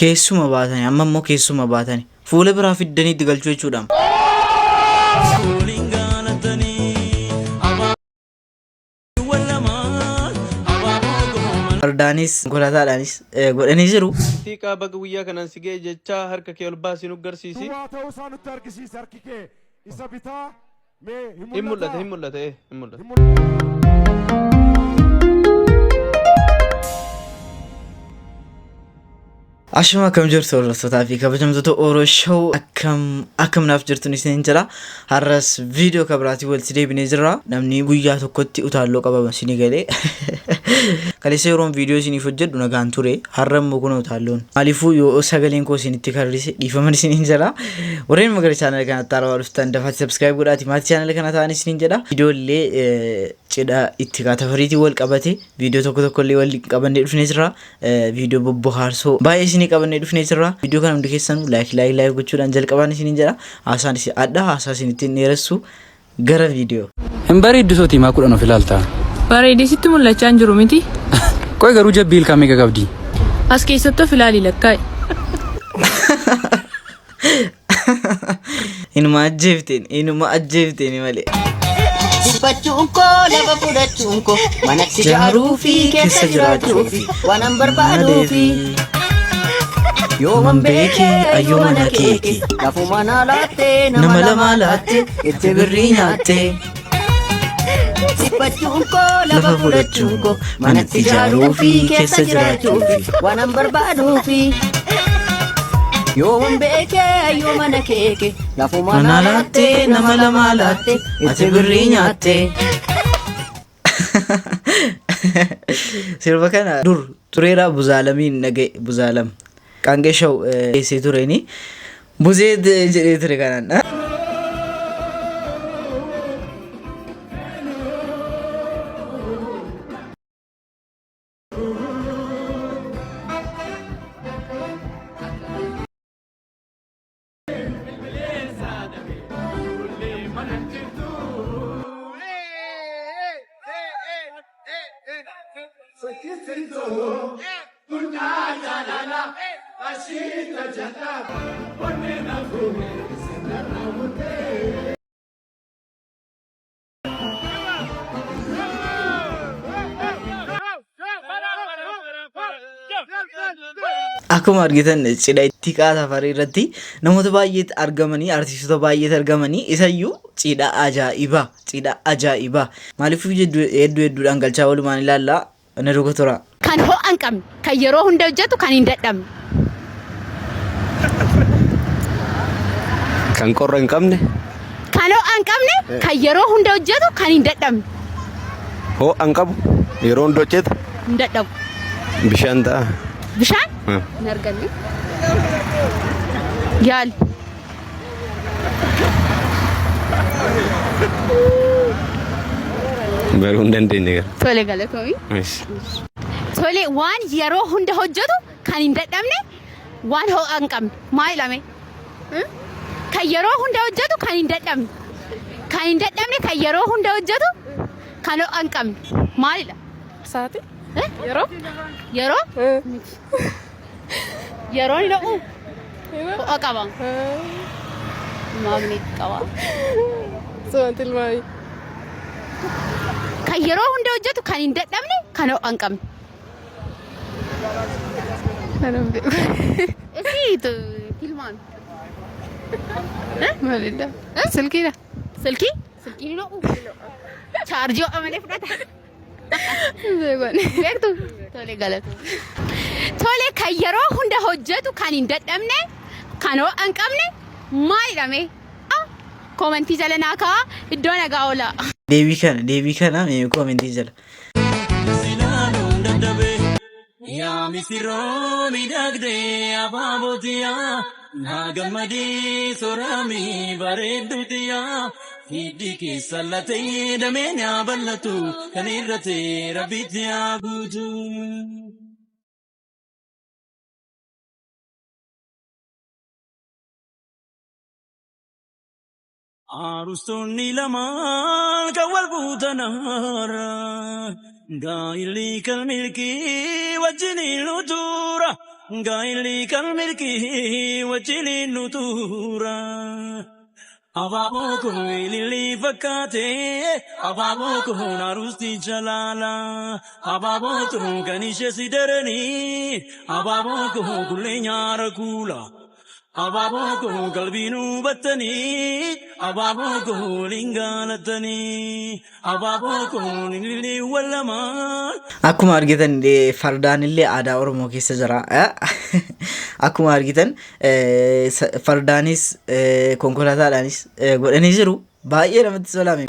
Keessuma baatani amma immoo keessuma baatani fuula biraa fiddanii itti galchuu jechuudha. Fardaanis konkolaataadhaanis godhanii jiru. Itiiqaa baga guyyaa kanaan si ga'e jechaa harka kee ol baasii nu garsiisi. Duwwaa ta'uu isaa nutti argisiisa harki kee isa bitaa mee hin Hin mul'ata mul'ataa? hin mul'ata ee hin mul'ata. Hin mul'ata. Ashuma akkam jirtu hordoftootaa fi kabajamtoota Oro Show akkam akkam naaf jirtun isiniin jira. Har'as viidiyoo kabiraatiin walitti deebinee jirra. Namni guyyaa tokkotti utaalloo qabama isinii galee. Kaleessa yeroon viidiyoo isiniif hojjedhu nagaan ture. Har'a immoo kun utaalloon. Maaliifuu yoo sagaleen koo isinitti karrise dhiifaman isiniin jira. Warreen gara chaanala kanatti haarawaa dhuftan dafaatti subscribe godhaati maatii chaanala kana ta'an isiniin jedha. Viidiyoo illee cidha itti kaatafariitiin wal qabate viidiyoo tokko tokko illee wal qabannee dhufnee jirra. Viidiyoo bobbohaarsoo baay'ee isinii qabannee dhufnee jirra. Viidiyoo kana hundi keessanuu like like like gochuudhaan jalqabaan isiniin jedha. Haasaan isin adda haasaa isinitti hin dheeressu gara viidiyoo. Hin bareeddu sotii maa kudhan of ilaalta. Bareedee sitti mul'achaa hin jiru miti. Qoy garuu jabbii ilkaan meeqa qabdi? As keessatti of ilaali lakkaa'i. Inuma ajjeefteen inuma ajjeefteen malee. Dubbachuun koo lafa fudhachuun koo manatti ijaaruu fi keessa jiraachuu fi waanan barbaaduu fi yooman beekee ayyoo mana keeke lafuma naa laattee Nama lama laatte itti birrii nyaatte. Dubbachuun koo lafa fudhachuun koo manatti ijaaruu fi keessa jiraachuu fi waanan barbaaduu fi yooman beekee ayyoo mana keeke lafuma Mana naa laattee laattee nama lama laatte ati birrii nyaatte. Sirba kana dur tureera Buzaalamiin dhaga'e Buzaalam. Qaanqee shaw geessee tureeni. Buzee jedhee ture kanaan. Akkuma argitan cidha Ittiqaa Tafarii irratti namoota baay'eetu argamanii artistoota baay'eetu argamanii isayyuu cidha ajaa'ibaa cidha ajaa'ibaa maaliif hedduu hedduu hedduudhaan galchaa walumaan ilaallaa na duuka tura. Kan ho'a hin qabne, kan yeroo hunda hojjetu, kan hin dadhabne. Kan qorra hin qabne. Kan ho'a hin qabne, kan yeroo hunda hojjetu, kan hin dadhabne. Ho'a hin qabu. Yeroo hunda hojjetu. Hin dadhabu. Bishaan ta'a. Bishaan? Hin arganne. Yaali. Baruu hin dandeenye gara. Tole galatoomi. Tole waan yeroo hunda hojjetu kan hin dadhabne waan ho'a hin qabne maal jedhame? Kan yeroo hunda hojjetu kan hin dadhabne kan hin dadhabne kan yeroo hunda hojjetu kan ho'a hin qabne maalidha? Sa'aatii? Eh? Yeroo? Yeroo? Yeroon hin ho'u? Ho'a qaba. Maagneet qaba. Suma tilmaami. Kan yeroo hunda hojjetu kan hin dadhabne kan ho'a hin qabne. Kan hin beeku. Isii tilmaami. Maalidha? Silkiidha. Silkii? Silkiin hin ho'u. Chaarjii ho'a malee fudhata. Beektu? Tole galatu. Tole kan yeroo hunda hojjetu kan hin dadhabne kan ho'a hin qabne maalidha mee? Koomentii jala naa kaa'aa iddoo nagaa oolaa. Deebii kana deebii kana mee koomentii jala. Yaa misirroo miidhagdee abaabootiyaa naa gammadee soraamii bareedduutiyaa hiddi keessa latee damee naa bal'atu kan irratee rabbitti haa guutu. Arustonni lamaan kan wal guutan haaraa. Gaa'illi kan milkii wajjiniin nu tura. Gaa'illi kan milkii wajjiniin nu tura. Abaaboo kun ilillii fakkaate, abaaboo kun aruusti jalaala, abaaboo kun kan ishee si daranii, abaaboo kun kullee nyaara kuula. Abaaboo kun qalbii nu battanii, abaaboo kun waliin gaalatanii, abaaboo kun ilillii wallamaa. Akkuma argitan fardaan illee aadaa Oromoo keessa jira. Akkuma argitan fardaanis konkolaataadhaanis godhanii jiru. Baay'ee namatti tolame.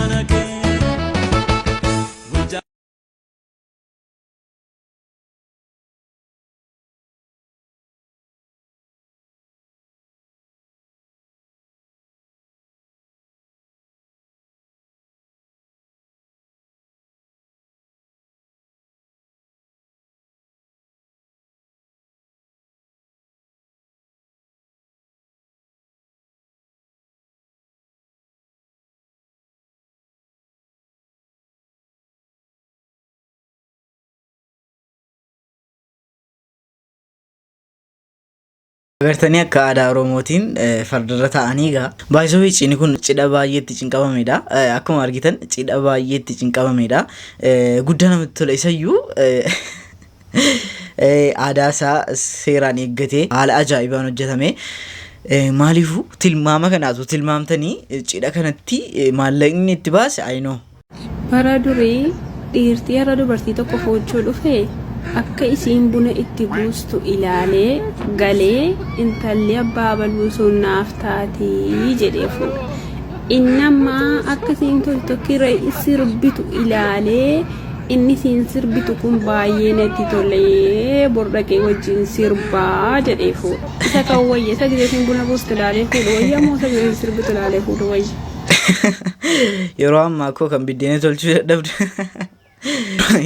Agartanii akka aadaa Oromootiin fardarra taa'anii egaa. Baay'isoo cidhi kun cidha baay'eetti cinqabamedha. Akkuma argitan cidha baay'eetti cinqabamedha. Guddaa namatti tola isayyuu aadaa isaa seeraan eeggatee haala ajaa'ibaan hojjetame. Maaliifuu tilmaama kanaatu tilmaamtanii cidha kanatti maallaqni itti baase I know. Bara durii dhiirti yeroo dubartii tokko fuudhuu dhufe akka isiin buna itti buustu ilaalee galee intalli abbaa abaluu sun naaf taatii jedhee fuudha. Inni ammaa akka isiin toltokkii sirbitu ilaalee inni isiin sirbitu kun baay'ee natti tolee bor dhaqee wajjin sirbaa jedhee fuudha. Isa kan wayya isa gisee isiin buna buustu ilaalee fuudhu wayya moo isa gisee isiin sirbitu ilaalee fuudhu wayya? Yeroo ammaa koo kan biddeena tolchuu dadhabdu.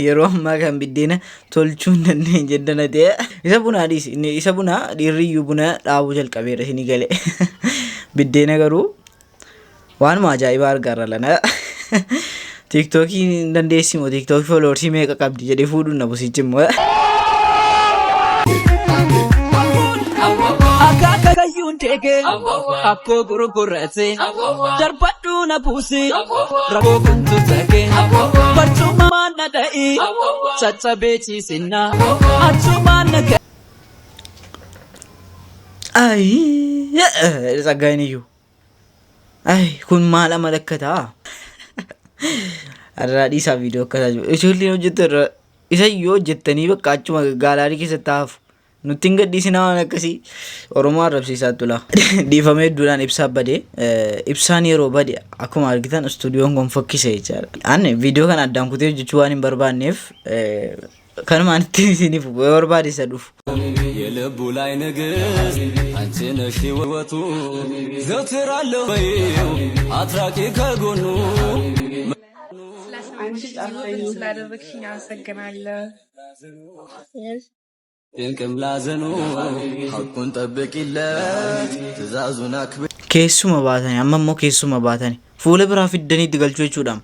Yeroo ammaa kan biddeena tolchuu hin dandeenye jeddana ta'e. Isa bunaa dhiisi. Inni isa bunaa dhiirri iyyuu buna dhaabuu jalqabeera isinii galee. Biddeena garuu waanuma ajaa'ibaa argaarra lana. Tiiktookii hin dandeessi moo tiiktookii foloorsii meeqa qabdi jedhee fuudhuun na busichi immoo. Akaakayyuun deegee akkoo gurgurate darbadhuu na buuse rakkoo kuntu ta'e barcumaan na dha'i caccabee ciisinna achumaan na Ayi Tsaggaayeen iyyuu. Ayi kun maal amala akka ta'a? Irraa dhiisaa viidiyoo akkasaa jiru. Ijoolleen hojjettu irra isa yoo hojjettanii bakka achuma gaalaarii keessatti hafu. Nutti hin gadhiisinaa waan akkasii. Oromoo arrabsiisaa tula. Dhiifama hedduudhaan ibsaa bade. Ibsaan yeroo bade akkuma argitan istuudiyoon kun fokkise jechaadha. Ani viidiyoo kana addaan kutee hojjechuu waan hin barbaanneef kanumaan ittiin isiniif yoo barbaade isa dhufu. የልቡ ላይ ንግሥት አንቺ ነሽ ሕይወቱ ዘውትር አለሁ በይው አትራቂ ከጎኑ ስላደረግሽኝ አመሰግናለሁ። ጭንቅም ላዘኑ ሐቁን ጠብቂለት ትእዛዙን አክብሪ Keessuma baatanii amma immoo keessuma baatanii fuula biraa fiddanii itti galchuu jechuudha.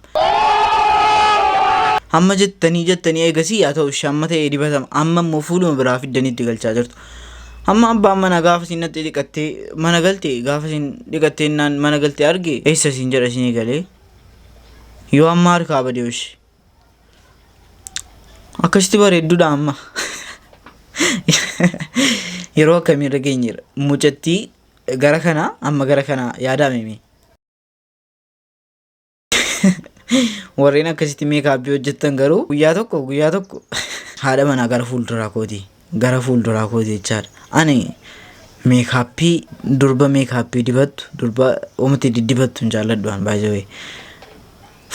Hamma jettanii jettanii eegasii haa ta'u ishee amma ta'ee dibatama amma immoo fuuluma biraa fiddanii itti galchaa jirtu. Hamma abbaan mana gaafa isin natti dhiqattee mana galte gaafa isin dhiqattee naan mana galte arge eessa isin jedha isinii galee yoo amma harkaa badee ishee. Akkasitti bareedduudha amma. Yeroo akkamiirra geenyeera. Mucattii gara kanaa amma gara kanaa yaadame mee. Warreen akkasitti meekaappii hojjettan garuu guyyaa tokko guyyaa tokko haadha manaa gara fuulduraa kooti. Gara fuulduraa kooti jechaadha. Ani meekaappii durba meekaappii dibattu durba oomatti diddibattu hin jaalladhu an baay'ee.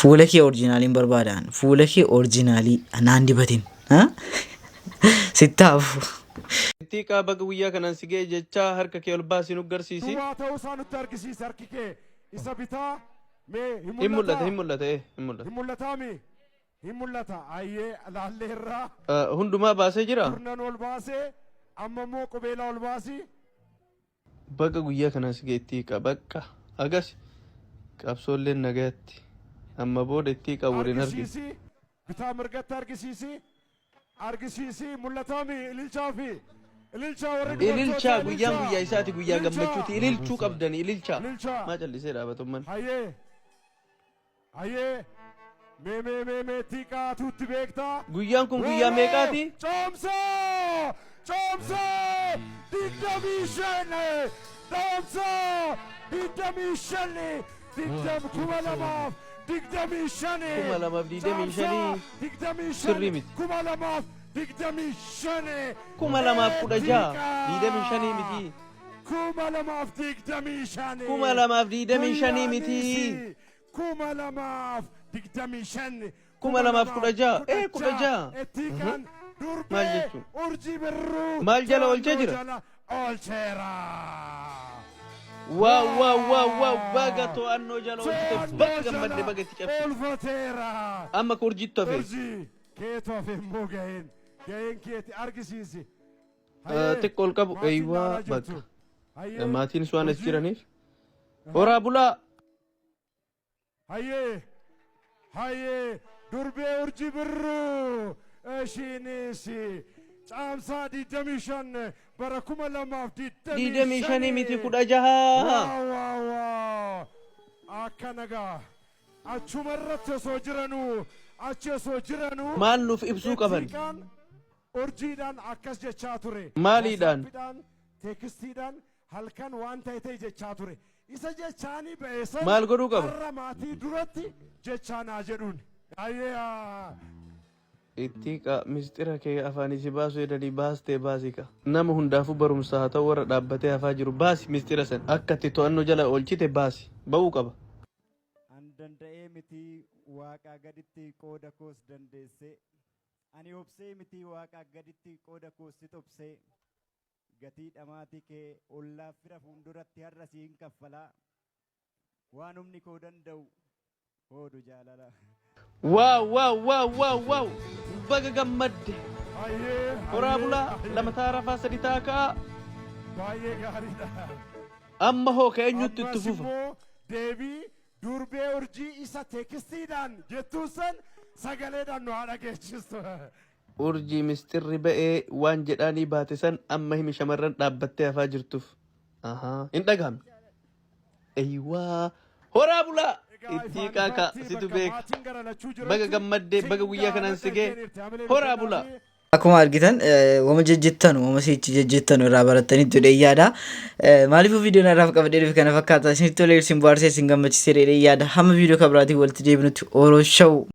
Fuula kee orjinaaliin barbaadaan fuula kee orjinaalii naan dibatin. Sittaafu. Ittiiqaa baga guyyaa kanaan si ga'e jechaa harka kee ol baasii nu garsiisi. Duwwaa ta'uu isaa nutti argisiisa harki kee isa bitaa mee hin Hin mul'ata mul'ataa? hin mul'ata hin mul'ata. Hin mul'ataami? Hin mul'ata. Ayyee laalleerraa Hundumaa baasee jira. kurnan ol baasee amma immoo qubeelaa ol baasii. Baga guyyaa kanaan si ga'e Ittiiqaa bakka agas qabsoolleen nagaatti amma booda Ittiiqaa waliin argina. Argisiisi. Bitaa mirgatti argisiisi. Argisiisi mul'ataami ililchaa fi ililchaa warri Ililchaa dubartoota guyyaan ililchaa. guyyaa isaati guyyaa Ililchaa. gammachuuti. Ililchuu qabdani ililchaa. Ililchaa. Maa callisee dhaabatumman. Hayyee. Hayyee. Mee mee mee mee xiqqaatuutti beektaa. Guyyaan kun guyyaa meeqaati? Caamsaa! Caamsaa! 25! Caamsaa! 25! 2025! 2025. 25! Sirrii miti. 2025! 2016. 25 miti. 2025! 2025 miti. 2025! 2016. 16. Ittiiqaan Maal durbee jechuun? Urjii Birruu Maal jala oolchee jira? jala oolcheera. Wow wow wow wow, baga to'annoo jala oolchite, baga gammadde, baga itti cabsite. Oolfateera. Amma ka urjiitti hafe. Urjii keetu hafe immoo gaheen keeti argisiisi. Xiqqoo ol qabu. Maatiin Eeywaa ilaalaa jirtu. bakka. Hayyee. Maatiin waan as Urjii. jiraniif. Horaa bulaa. Hayyee hayyee, durbee Urjii Birruu ishiinis caamsaa 25 bara 2025. 25 miti, 16. Wow wow wow, akka nagaa achuma irratti osoo jiranuu achi osoo jiranuu Maal nuuf ibsuu qaban? Ittiiqaan urjiidhaan akkas jechaa ture. Maaliidhaan? WhatsAppiidhaan, textiidhaan halkan waan ta'e ta'e jechaa ture. Isa jechaanii ba'e san Maal godhuu qaba? har'a maatii duratti jechaa naa jedhuun. Ayyee. Ittiiqa mistira kee afaan isi baasuu jedhanii baastee baasika. Nama hundaafuu barumsa haa ta'u, warra dhaabbatee hafaa jiru baasi mistira san. Akka itti to'annoo jala oolchite baasi. Ba'uu qaba. An danda'ee miti waaqaa gaditti qooda koos dandeesse. Ani obsee miti waaqaa gaditti qooda koos si xobsee. Gatii dhamaatii kee ollaa fira fuulduratti har'a siin kaffalaa. Waan humni koo danda'u hoodu jaalala. Wow wow wow wow wow, baga gammadde. Ayyee. Horaa bulaa, lama taa rafaa, sadi taa ka'a. Baay'ee gaariidha. Amma hoo ka eenyutti itti Ammas fufa? immoo deebii durbee Urjii isa textiidhaan jettuun san sagaleedhaan nu haa dhageessistu. Urjii mistirri ba'ee waan jedhaanii baate san amma himi shamarran dhaabbattee hafaa jirtuuf. Ahaa, hin dhagahamne. Eeywaa, horaa bulaa. Itti qaaqa situ beeka. Baga gammaddee, baga guyyaa kanaan si ga'e. Horaa bulaa. Akkuma argitan wama jejjettanu wama sichi jejjettanu irraa baratanii jedhee yaada. Maaliifuu viidiyoon irraaf qabadhee dhufe kana fakkaata. Isinitti tolee, isin bohaarsee, isin gammachiisee jedhee yaada. Hamma viidiyoo kabiraatiin walitti deebinutti Oro Show.